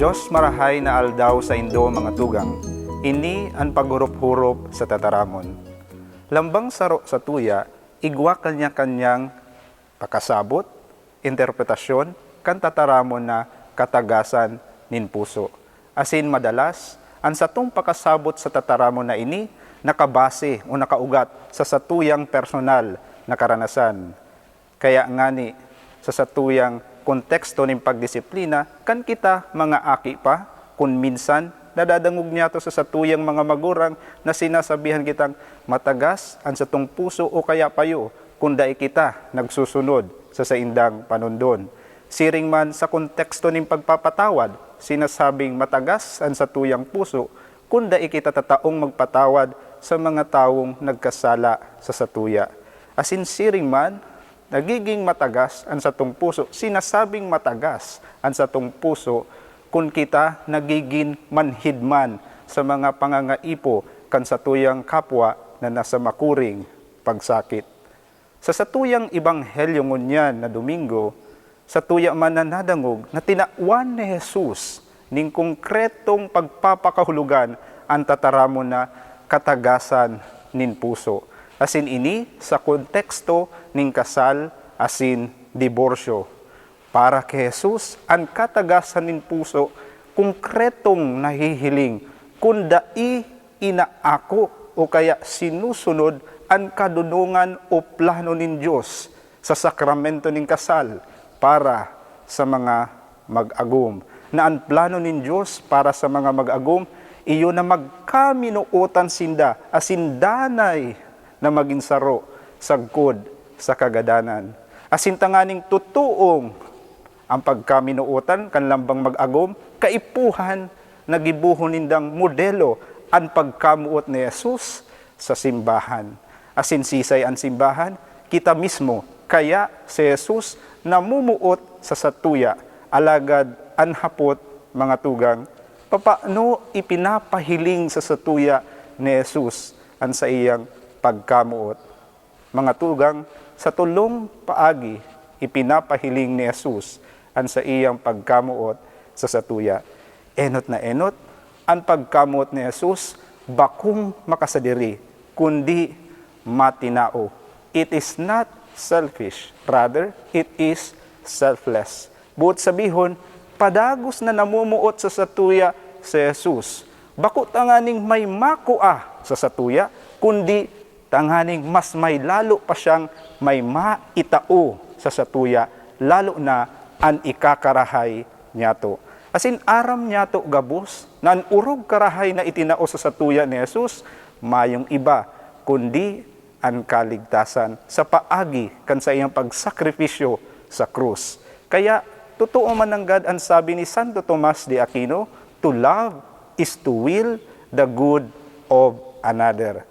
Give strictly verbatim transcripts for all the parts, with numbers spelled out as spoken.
Dios, marahay na aldaw saindo, mga tugang. Ini an paghurup-hurup sa tataramon. Lambang saro sa tuya, igwa kanya-kanyang pakasabot, interpretasyon kan tataramon na katagasan nin puso. Asin madalas, an satong pakasabot sa tataramon na ini nakabase o nakaugat sa satuyang personal na karanasan. Kaya ngani, sa satuyang konteksto nin pagdisiplina, kan kita mga aki pa, kun minsan, nadadangog niyato sa satuyang mga magurang na sinasabihan kitang matagas an satong puso o kaya payo kun dai kita nagsusunod sa saindang panundon. Siring man sa konteksto nin pagpapatawad, sinasabing matagas an satuyang puso kun dai kita tataong magpatawad sa mga tawong nagkasala sa satuya. Asin siring man, nagiging matagas an satong puso, sinasabing matagas an satong puso kun kita nagigin manhid man sa mga pangangaipo kan satuyang kapwa na nasa makuring pagsakit. Sa satuyang ebanghelyo ngunyan na Domingo, satuya man na nadangog na tinawan ni Jesus nin konkretong pagpapakahulogan an tataramon na katagasan nin puso, asin ini sa konteksto nin kasal asin diborsyo. Para ki Jesus, an katagasan nin puso konkretong nahihiling kun dai inaako o kaya sinusunod an kadonongan o plano nin Dios sa sakramento nin kasal para sa mga mag-agom, na an plano nin Dios para sa mga mag-agom iyo na magkaminootan sinda asin danay na magin saro sagkod sa kagadanan. Asin tanganing totoong an pagkaminootan kan lambang mag-agom, kaipuhan na gibohon nindang modelo an pagkamoot ni Jesus sa simbahan. Asin sisay an simbahan? Kita mismo. Kaya si Jesus namumuot sa satuya. Alagad an hapot, mga tugang, papano ipinapahiling sa satuya ni Jesus an saiyang pagkamoot? Mga tugang, sa tolong paagi, ipinapahiling ni Jesus an saiyang pagkamoot sa satuya. Enot na enot, an pagkamoot ni Jesus bakong makasadiri, kundi matinao. It is not selfish, rather, it is selfless. Buot sabihon, padagos na namumuot sa satuya si Jesus. Bako tanganing may makua sa satuya, kundi tanganing mas may lalo pa siyang may maitao sa satuya, lalo na an ikakarahay niyato. Asin aram niyato gabos na an orog karahay na itinao sa satuya ni Jesus mayong iba kundi an kaligtasan sa paagi kan saiyang pagsakripisyo sa krus. Kaya, totoo man nanggad an sabi ni Santo Tomas de Aquino, "To love is to will the good of another."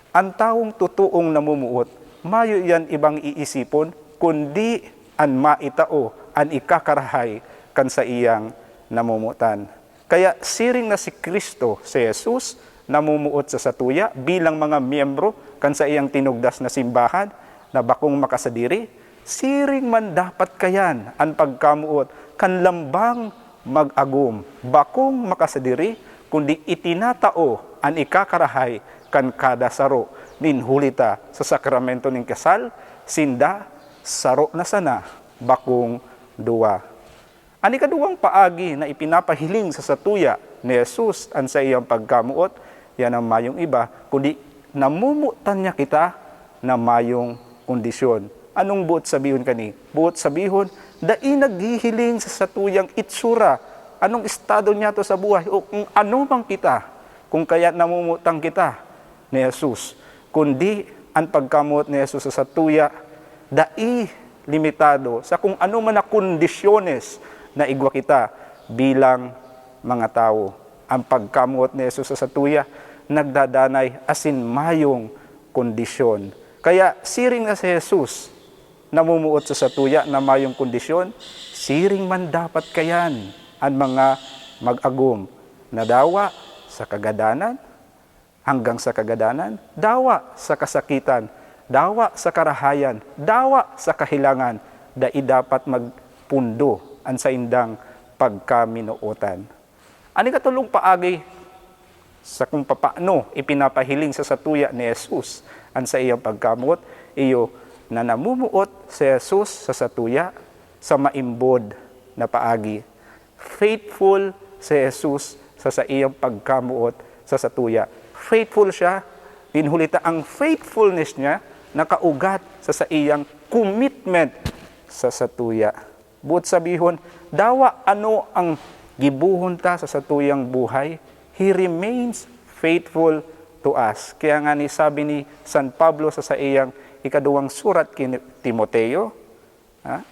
An tawong totoong namumuot, mayo iyan ibang iisipon, kundi an maitao an ikakarahay kan saiyang namomotan. Kaya siring na si Cristo, si Jesus, namumuot sa satuya bilang mga miyembro kan saiyang tinugdas na simbahan na bakong makasadiri, siring man dapat kayan an pagkamoot kan lambang mag-agom, bakong makasadiri, kundi itinatao an ikakarahay kan kada saro nin huli ta sa sakramento nin kasal, sinda saro na sana, bakong duwa. An ikaduwang paagi na ipinapahiling sa satuya ni Jesus an saiyang pagkamoot, yan ang mayong iba, kundi namomotan niya kita na mayong kondisyon. Anong buot sabihon kani? Buot sabihon, dai naghihiling sa satuyang itsura, anong estado niyato sa buhay, o kung ano man kita, kung kaya namomotan kita ni Jesus, kundi an pagkamoot ni Jesus sa satuya dai limitado sa kung ano man na kondisyones na igwa kita bilang mga tawo. An pagkamoot ni Jesus sa satuya nagdadanay asin mayong kondisyon. Kaya siring na si Jesus namumuot sa satuya na mayong kondisyon, siring man dapat kayan an mga mag-agom na dawa sa kagadanan, hanggang sa kagadanan, dawa sa kasakitan, dawa sa karahayan, dawa sa kahilangan, dai dapat magpundo an saindang pagkaminootan. An ikatolong paagi sa kung papaano ipinapahiling sa satuya ni Jesus an saiyang pagkamoot, iyo na namumuot si Jesus sa satuya sa maimbod na paagi. Faithful si Jesus sa saiyang pagkamoot sa satuya. Faithful siya, nin huli ta ang faithfulness niya nakaugat sa saiyang commitment sa satuya. Boot sabihon, dawa ano ang gibohon ta sa satuyang buhay, He remains faithful to us. Kaya nga ni sabi ni San Pablo sa saiyang ikaduwang surat ki Timoteo, ha?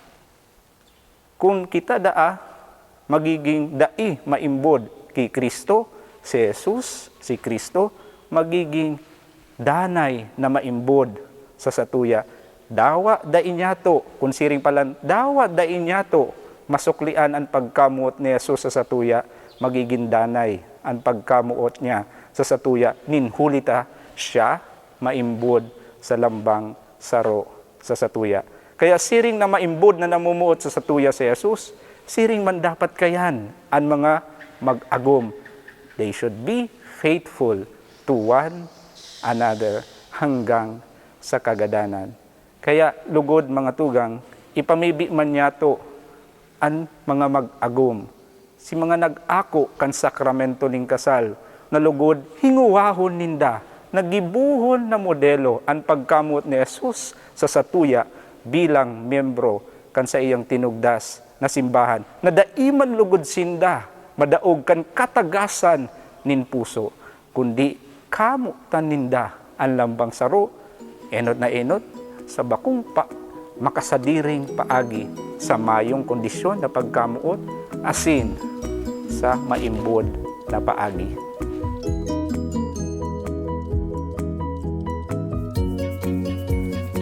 Kun kita daa magiging dai maimbod ki Cristo, si Jesus, si Cristo, magiging danay na maimbod sa satuya. Dawa dai niyato, kun siring palan, dawa dai niyato masuklian an pagkamoot ni Jesus sa satuya, magiging danay an pagkamoot niya sa satuya, nin huli ta siya maimbod sa lambang saro sa satuya. Kaya siring na maimbod na namumuot sa satuya si Jesus, siring man dapat kayan an mga mag-agom. They should be faithful to one another hanggang sa kagadanan. Kaya lugod, mga tugang, ipamibi man niyato an mga mag-agom, si mga nag-ako kan sakramento nin kasal, na lugod hingowahon ninda na gibohon na modelo an pagkamoot ni Jesus sa satuya bilang miyembro kan saiyang tinugdas na simbahan, na dai man lugod sinda madaog kan katagasan nin puso, kundi kamotan ninda an lambang saro, enot na enot, sa bakong pa makasadiring paagi, sa mayong kondisyon na pagkamoot, asin sa maimbod na paagi.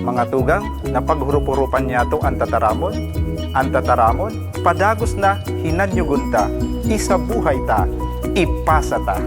Mga tugang, napaghurup-hurupan niyato an tataramon. An tataramon, padagos na hinanyogon ta, isabuhay ta, ipasa ta.